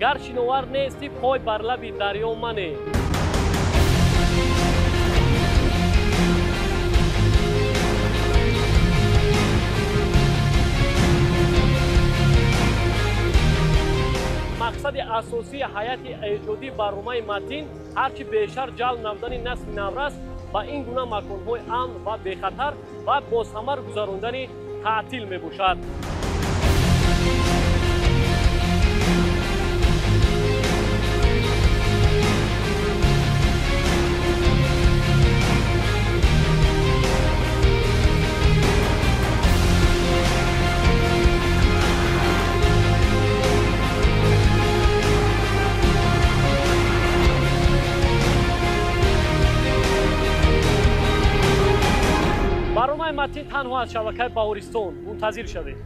Гар шиновар нестӣ, пой бар лаби дарё мане. Мақсади асосии ҳайати эҷодии барномаи Матин ҳарчи бештар ҷалб намудани насли наврас ба ин гуна маконҳои амн ва бехатар ва босамар гузарондани таътил мебошад. Барномаи Матин танҳо аз шабакаи Баҳористон. Мунтазир шавед.